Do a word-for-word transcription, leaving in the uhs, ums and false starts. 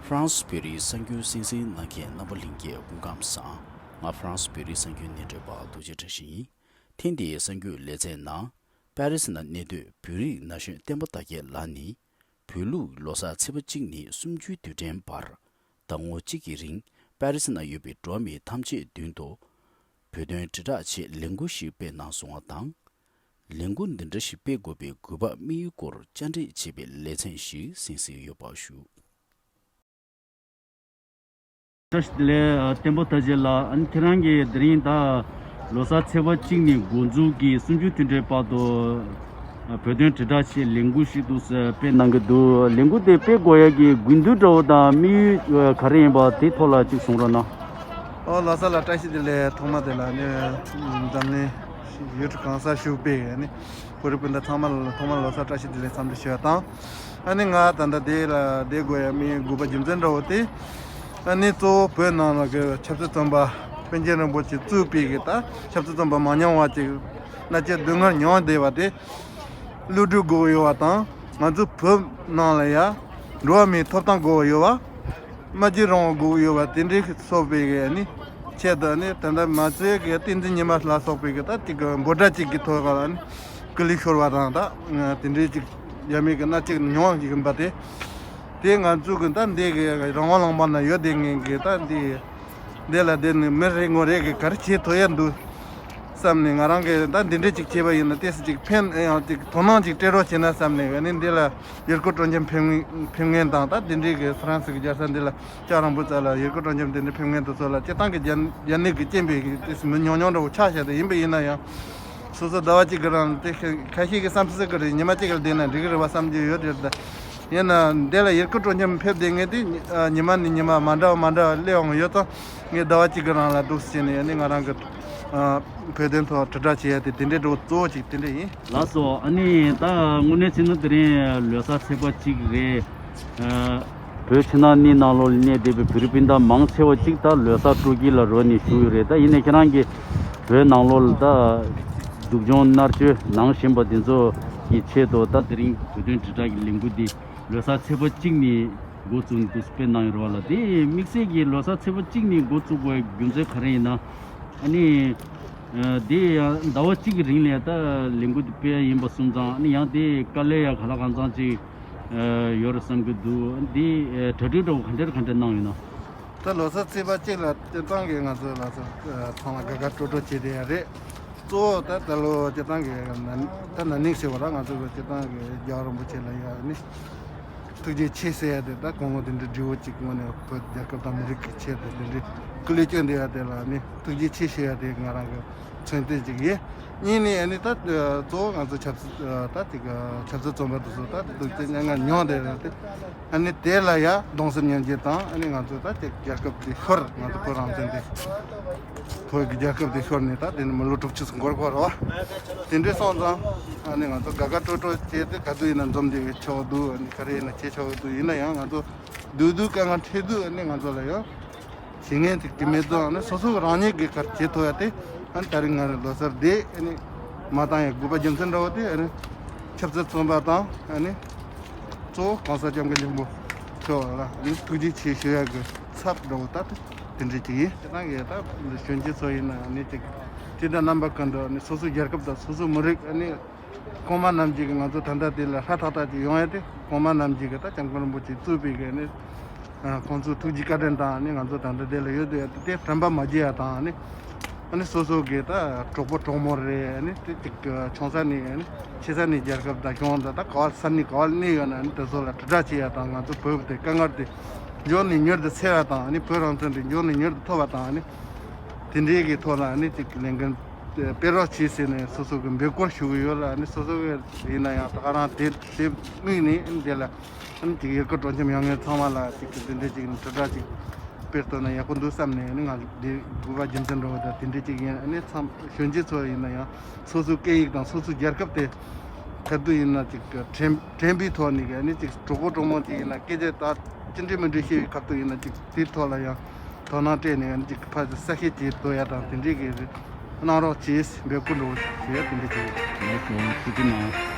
ཧྥ་རན་སི་བོད་རིགས་གསར་འགྱུར་གསན་གཟིགས་གནང་མཁན་རྣམ་པ་ལྷན་རྒྱས་སྐུ་ཁམས་བཟང་། ང་ཧྥ་རན་སི་བོད་རིགས་གསར་འགྱུར་སྣེ་ཁྲིད་པ་རྡོ་རྗེ་བཀྲ་ཤིས་ཡིན། ཐེངས་འདིའི་གསར་འགྱུར་ལེ་ཚན་ནང་། པེ་རི་སི་ནང་གནས་སྡོད་བོད་རིགས་ན་གཞོན་བསྟན་པ་དར་རྒྱས་ལགས་ནི། བོད་ལུགས་ལོ་གསར་ཚེས་པ་གཅིག་ནས་གསུམ་བཅུའི་དུས་དྲན་བར། ཟླ་ངོ་གཅིག་གི་རིང་པེ་རི་སི་ནང་ཡོད་པའི་འགྲོ་བ་མི་ཐམས་ཅད་མདུན་དུ། བོད་དོན་དྲིལ་བསྒྲགས་ཆེད་ལས་འགུལ་ཞིག་སྤེལ་གནང་སོང་བ་དང་། ལས་འགུལ་འདི་འདྲ་ཞིག་སྤེལ་དགོས་པའི་དགོས་པ་དམིགས་ཡུལ་སྐོར་བཅར་འདྲི་བྱེད་པའི་ལེ་ཚན་ཞིག་གསན་གཟིགས་ཡོད་པ་ཞུ། བཀྲ་ཤིས་བདེ་ལེགས། ཨ། བསྟན་པ་དར་རྒྱས་ལགས། ཨ་ནི་ཁྱེད་རང་གིས་དེ་རིང་ད་ལོ་གསར་ཚེས་པ་གཅིག་ནས་འགོ་འཛུགས་ཀྱིས་གསུམ་བཅུའི་དུས་དྲན་བར་དུ། ཨ། བོད་དོན་དྲིལ་བསྒྲགས་ཆེད་ལས་འགུལ་ཞིག་ཏུ་སྤེལ་གནང་གི་འདུག་ལས་འགུལ་དེ་སྤེལ་དགོས་ཡ་གི་དགོས་འདུན་འདྲ་བོ་དང་དམིགས་ཡུལ་ག་རེ་ཡིན་པ་དེ་ཐོག་ལ་ཅིག་གསུང་རོགས་གནང་། ཨོ། ལོ་གསར་ལ་བཀྲ་ཤིས་བདེ་ལེགས། ཐོག་མ་དེ་ལ་ནི་འཛམ་གླིང་ཡུལ་གྲུ་གང་སར་བཞུགས་པའི་ནི་བོད་རིགས་སྤུན་ཟླ་ཚང་མ་ལ་ཐོག་མར་ལོ་གསར་བཀྲ་ཤིས་བདེ་ལེགས་འཚམས་འདྲི་ཞུ་བ་དང་། ཨ་ནི་ང་ད་ལྟ་དེ་ལ་བསྡད་དགོས་ཡ་མིའི་དགོས་པ་རྒྱུ་མཚན་འདྲ་བོ་དེ། ཨ་ནི་གཙོ་བོ་བོད་ནང་ལ་གི་ཆབ་སྲིད་བཙོན་པ་པཎ་ཆེན་རིན་པོ་ཆེ་གཙོས་པའི་གི་ད་ཆབ་སྲིད་བཙོན་པ་མ་མྱོང་བ་ཅིག་མནར་གཅོད་སྡུག་བསྔལ་མྱོང་བསྡད་པ་དེ། གློད་གྲོལ་དགོས་ཀྱི་ཡོད་པ་དང་། ང་ཚོ་བོད་ནང་ལ་ཡ་འགྲོ་བ་མིའི་ཐོབ་ཐང་དགོས་ཀྱི་ཡོད་པ། སྨྲ་བརྗོད་རང་དབང་དགོས་ཀྱི་ཡོད་པ་དེ་འདྲའི་སོགས་པའི་གི་ནི་ཆེད་དུ་ནི་ད་ལྟ་མ་ཚད་གི་བསྟན་འཛིན་ཉི་མ་ལ་སོགས་པའི་གི་ད་ཅིག་གི་འབོད་སྒྲ་ཅིག་གི་ཐོག་ལ་ནི་སྐུ་ལུས་ཤོར་བ་དང་། ད་དེ་འདྲའི་ཅིག་ཡ་མེད་གི་མནར་གཅོད་མྱོང་ཞིག་ཡིན་པ་དེ། དེ་ང་ཚོ་གི་ད་འདི་གི་རང་དབང་ལུང་པ་ན་ཡོད་བསྡད་མཁན་གི་ད་འདི། འདི་ལ་བསྡད་ནས་མི་རེ་ངོ་རེ་གིས་ག་རེ་བྱེད་ཐུབ་ཡ་འདུག་བསམ་ནས། ང་རང་གིས་ད་འདི་འདྲ་ཅིག་བྱས་པ་ཡིན་ན་ཏོག་ཙམ་ཅིག་ཕན་ཡང་ཅིག་དོ་སྣང་ཅིག་སྤྲད་རོགས་བྱས་ན་བསམ་ནས། ཨ་ནི་འདི་ལ་ཡུལ་སྐོར་སྤྲོ་འཆམ་ཕེབས་མཁན་ཕེབས་མཁན་དང་། ད་འདི་འདྲའི་གི་ཧྥ་རན་སི་གི་རྒྱལ་ས་འདི་ལ་ལྕགས་རིང་པོ་རྩ་ལ་ཡུལ་སྐོར་སྤྲོ་འཆམ་འདི་འདྲ་ཕེབས་མཁན་དེ་ཚོ་ལ་སྤྱིར་བཏང་གི་རྒྱ་རྒྱ་ནད་ཀྱི་རྐྱེན་པས་གི་ཏོག་ཙམ་མི་ཉུང་ཉུང་འདྲ་བོ་ཆགས་བཞག་དེ་ཡིན་པ་ཡིན་ན་ཡང་། སོ་སོ་ཟླ་བ་གཅིག་གི་རིང་དེ་ཁ་ཤས་ཀྱིས་བསམ་སྲིད་ཀྱི་རེད། ཉི་མ་གཅིག་ལ་བསྡད་ན་འགྲིག་གི་རེད་པ་བསམ་གྱི་ཡོད་རེད། ད་ཡིན་ན་འདི་ལ་ཡུལ་སྐོར་སྤྲོ་འཆམ་ཕེབས་བསྡད་མཁན་དེ་ཉི་ཨ་ཉི་མ་ནས་ཉི་མ་མ་འདྲ་བ་མ་འདྲ་བ་སླེབས་འོང་ཡོད་ཙང་། ངས་ཟླ་བ་གཅིག་གི་རིང་ལ་འདུག་སེ་བྱས་ནས་ཨ་ནི་ང་རང་གི་ཨ་བོད་དོན་ཐོག་དྲིལ་བསྒྲགས་བྱེད་ཡ་དེ་དེ་འདྲའི་འགྲོ་གཙོ་བོ་གཅིག་དེ་འདྲ་ཡིན། ལགས་སོ། ཨ་ནི་ད་དངོས་གནས་བྱས་ན་དེ་རིང་ལོ་གསར་ཚེས་པ་གཅིག་རེད། ཨ་བོད་ཕྱི་ནང་གཉིས་ནང་ལོགས་ལ་གནས་བསྡད་པའི་བོད་རིགས་སྤུན་ཟླ་མང་ཆེ་བ་གཅིག་ད་ལོ་གསར་སྤྲོ་སྐྱིད་ལ་རོལ་ནས་བཞུགས་ཡོད་རེད། ད་ཡིན་ནའི་ཁྱེད་རང་གིས་བོད་ནང་ལོགས་ལ་ད་སྡུག་སྦྱོང་མནར་གཅོད་གནང་བཞིན་པ་འདི་ཚོ་གི་ཆེད་དུ། ད་དེ་རིང་བོད་དོན་དྲིལ་བསྒྲགས་ཀྱི་ལས་འགུལ་འདི་ལོ་གསར་ཚེས་པ་གཅིག་ནས་འགོ་བཙུགས་ནས་འདུག་སྤེལ་གནང་ཡོད་རེད་པ་ལགས། དེ་དམིགས་བསལ་གྱི་ལོ་གསར་ཚེས་པ་གཅིག་ནས་འགོ་བཙུགས་དགོས་རྒྱུ་མཚན་ག་རེ་ཡིན་ན། ཨ་ནི་ཨ་དེ་ཡང་ཟླ་བ་གཅིག་གི་རིང་ལ་ད་ལས་འགུལ་འདི་སྤེལ་ཡ་ཡིན་པ་སོང་ཙང་། ཨ་ནི་ཡང་དེ་དཀའ་ལས་ཡ་ག་ལ་གང་འཚམ་ཅིག་ཨ་ཡོད་རེད་བསམ་གྱི་འདུག། འདི་ཨ་གྲ་སྒྲིག་འདྲ་བོ་ག་འདྲ་ག་འདྲ་གནང་ཡོད་ན། ད་ལོ་གསར་ཚེས་པ་གཅིག་ལ་སྤྱིར་བཏང་གི་ང་ཚོ་ལ་སོ་ཨ་ཚང་མ་དགའ་དགའ་སྤྲོ་སྤྲོ་བྱས་བསྡད་ཡ་རེད། གཙོ་བོ་ད་ད་ལོ་སྤྱིར་བཏང་གི་ན་ད་ན་ནིང་ཟེར་བ་ར། ང་ཚོ་གི་སྤྱིར་བཏང་གི་རྒྱལ་བ་རིན་པོ་ཆེ་ལ་ཡ་ནི་ཐུགས་རྗེ་ཆེ་ཟེར་ཡ་དེ། ད་སྐུ་ངོ་དེ་འདྲའི་བགྲེས་པོ་གཅིག་ངོས་ནས་བོད་རྒྱལ་ཁབ་དང་མི་རིགས་ཀྱི་ཆེད་དུ་དེ་འདྲའི་སྐུ་ལས་བསྐྱོན་བསྡད་ཡ་དེ་ལ་ནི་ཐུགས་རྗེ་ཆེ་ཞུ་ཡ་དེ་ང་རང་གི་མཚོན་དོན་གཅིག་ཡིན། གཉིས་ནས་ཨ་ནི་ད་གཙོ་བོ་ང་ཚོ་ཆབ་སྲིད་ད་ཅིག་ཆབ་སྲིད་བཙོན་པ་དེ་ཚོ་ད་སྡུག་ཅག་མྱ་ངན་མྱོང་བསྡད་ཡ་དེ། ཨ་ནི་དེ་ལ་ཡ་གདུང་སེམས་མཉམ་སྐྱེད་དང་། ཨ་ནི་ང་ཚོ་ད་ཅིག་རྒྱལ་ཁབ་དེ་ཤོར། ང་ཚོ་བོད་རང་བཙན་དེ་བོད་ཀྱི་རྒྱལ་ཁབ་དེ་ཤོར་ནས་ད་དེ་ནི་མི་ལོ་དྲུག་ཅུ་ཙམ་འགོར་གོ་རེད་པ། དེ་འདྲ་སོང་ཙང་ཨ་ནི་ང་ཚོ་དགའ་དགའ་སྤྲོ་སྤྲོ་བྱས་ཏེ་ག་དུས་ཡིན་ན་འཛོམས་བསྡད་ཆོག་འདུག། ཨ་ནི་ག་རེ་ཡིན་ན་བྱེད་ཆོག་འདུག། ཡིན་ན་ཡང་ང་ཚོ་སྡུག་སྡུག་དཀའ་ངལ་འཕྲད་དུས་ཨ་ནི་ང་ཚོ་ལ་ཡང་། བྱེད་ངན་དེ་གི་མེད་དོ། ཨ་ནི་སོ་སོ་རང་ཉིད་ཀྱིས་ག་རེ་བྱེད་ཐུབ་ཡ་དེ། ཨ་ནི་ད་རིང་ང་རང་ལོ་གསར་དེ་ཨ་ནི་མ་བཏང་ཡ་དགོས་པ་རྒྱུ་མཚན་འདྲ་བོ་དེ། ཨ་ནི་ཆབ་སྲིད་བཙོན་པ་དང་། ཨ་ནི་གཙོ་བོ་གོང་ས་སྐྱབས་མགོན་ཆེན་པོ་མཆོག་ལ་ཨ་ནི་ཐུགས་རྗེ་ཆེ་ཞུ་ཡ་གི་ཚབ་འདྲ་བོ་ད་དེ་འདྲ་ཅིག་ཡིན། དེ་དང་གི་ད་གཞོན་སྐྱེས་ཚོ་ཡིན་ན་ཨ་ནི་ཅིག་དེ་འདྲ་རྣམ་པ་ཀུན་ཏུ་ཨ་ནི་སོ་སོའི་རྒྱལ་ཁབ་དང་སོ་སོའི་མི་རིགས་ཨ་ནི། གོང་མ་རྣམས་ཀྱིས་ང་ཚོ་ད་ལྟ་དེ་ལ་ཧྲ་ཐག་ཐག་ཅིག་ཡོང་ཡ་དེ། གོང་མ་རྣམས་ཀྱིས་ད་སྐྱབས་མགོན་རིན་པོ་ཆེ་གཙོས་པའི་གི་ནི་ཁོང་ཚོའི་ཐུགས་རྗེ་བཀའ་དྲིན་དང་ནི། ང་ཚོ་ད་ལྟ་དེ་ལ་ཡོད་དེ་དེ་དྲན་པ་མ་བརྗེད་ཡ་དང་ནི། ཨ་ནི་སོ་སོ་གི་ད་གྲོགས་པོ་གྲོགས་མོ་རེད། ཨ་ནི་དེ་ཅིག་ཆུང་ས་ནས་ཨ་ནི་ཆེ་ས་ནས་རྒྱལ་ཁབ་དང་གཞུང་དང་ད་ག་བ་ས་གནས་ག་བ་གནས་ཡོད་ན་ཨ་ནི་དེ་ཚོ་ལ་དྲིལ་བསྒྲགས་བྱེད་ཡ་དང་། ང་ཚོ་བོད་དེ་དཀའ་ངལ་དེ་མགྱོགས་ནས་མྱུར་དུ་སེལ་བ་དང་། ཨ་ནི་བོད་རང་བཙན་དེ་མགྱོགས་ནས་མྱུར་དུ་ཐོབ་པ་དང་། ཨ་ནི་དེ་འདྲའི་གི་ཐོག་ལ་ཨ་ནི་ཅིག་ལས་འགན་སྤེལ་རོགས་བྱེད་ཟེར་ནས་སོ་སོ་གི་འབོད་སྐུལ་ཞུ་གི་ཡོད་ལ། ཨ་ནི་སོ་སོ་གི་ཡིན་ན་ཡང་ད་ག་རང་དེ་དེ་དམིགས་ནས་ཨ་ནི་དེ་ལ་ཨ་ནི་ཅིག་ཡུལ་སྐོར་སྤྲོ་འཆམ་ཡོང་མཁན་ཚང་མ་ལ་ཅིག་དེ་འདྲ་ཅིག་དྲིལ་བསྒྲགས་ཅིག་སྤེལ་ཐུབ་ན་ཡག་པོ་འདུག་བསམ་ནས། ཨ་ནི་ང་འདི་དགོས་པ་རྒྱུ་མཚན་འདྲ་བོ་ད་དེ་འདྲ་ཅིག་ཡིན། ཨ་ནི་ཚང་གཞོན་སྐྱེས་ཚོ་ཡིན་ན་ཡང་སོ་སོའི་སྐད་ཡིག་དང་སོ་སོའི་རྒྱལ་ཁབ་དེ་ག་དུས་ཡིན་ན་ཅིག་དྲན་དྲན་པའི་ཐོག་ནས། ཨ་ནི་ཅིག་གྲོགས་པོ་གྲོགས་མོ་ཅིག་ཡིན་ན་སྐད་ཆ་ད་ཅི་འདྲ་མི་འདྲ་བཤད་པའི་སྐབས་དུ་ཡིན་ན་ཅིག་དེའི་ཐོག་ལ་ཡང་དོ་སྣང་སྤྲད་ནས། ཨ་ནི་ཅིག་ཕར་གསལ་བཤད་བྱེད་ཐུབ་ཡ་དང་དེ་འདྲའི་གི་གནང་རོགས་བྱེད་འབོད་སྐུལ་འདྲ་བོ་ཞུ་ཡ་དེ་འདྲ་བྱེད། ལགས་སོ། ཐུགས་རྗེ་གནང་།